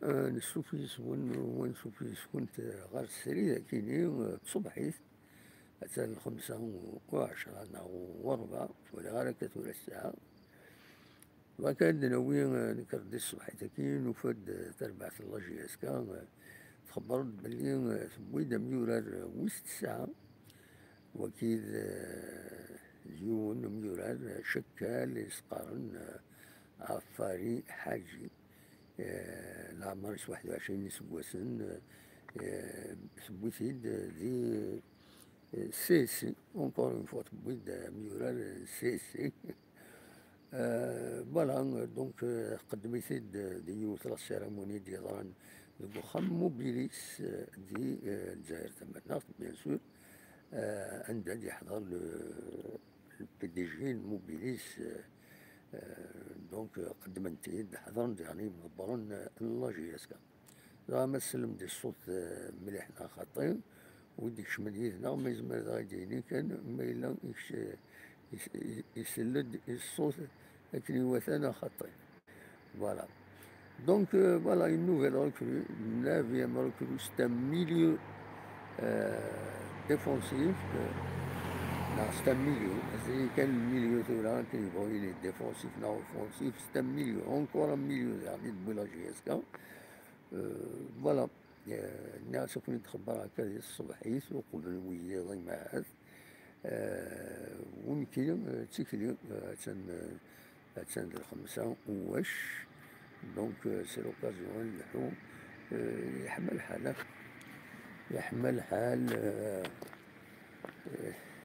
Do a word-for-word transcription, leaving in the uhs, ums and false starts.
Eh, nessufi yes-wen, wa nessufi yes-went, eh, ɣer srid akini, eh, tṣebḥit, attan lxemsa u ɛecra neɣ u rebɛa, ur ttwaliɣ ara akka tura ssaɛa. Dɣa kan ad d-nawi, eh, nekker di tṣebḥit-agi, nufa-d, eh, tarbaɛt n la J S K, eh, txebber-d belli, eh, tewwi-d amyurar, eh, wis tesɛa, waki d, eh, d yiwen n umyurar, eh, Cakkal, i s-qqaren, eh, Afari Ḥaǧi. Eh, leɛmer-is waḥed u ɛecrin iseggasen, eh, tewwi-t-id, eh, di, eh, C S C, encore une fois, tewwi-d, eh, amyurar, eh, C S C. Eh, voilà, donc, eh, tqeddem-it-id, eh, di yiwet la cérémonie d-yeḍran deg uxxam Mobilis, eh, di, eh, Lezzayer Tamaneɣt, bien sûr, eh, anda d-yeḥḍer le, le P D G n Mobilis, eh, eh, donc, eh, qeddmen-t-id, ḥeḍren diɣen yimḍebbren, eh, n la J S K. Dɣa ma tsellem-d i ṣṣut, eh, mliḥ neɣ xaṭi, wi d-ikecmen yid-neɣ, ma yezmer dɣa ad d-yini kan ma yella ikc-, is-, is-, isell-d i ṣṣut akken iwata neɣ xaṭi. Voilà. Donc, euh, voilà, une nouvelle recrue, une neuvième recrue, c'est un milieu, euh, défensif, euh, non, c'est un milieu, c'est quel milieu, tura, akken yebɣu yili, défensif neɣ offensif, c'est un milieu, encore un milieu, يعني, de la J S K. Euh, voilà. Eh, nniɣ-as ad ken-id-xebber akka di tṣebḥit, uqbel wiyiḍ imaɛad. Eh, u nekki, eh, d tikli, eh, attan, eh, attan d lxemsa u wac. Donc, eh, c'est l'occasion ad nleḥḥu. Eh, yeḥma lḥal, ah. Yeḥma lḥal, eh, eh,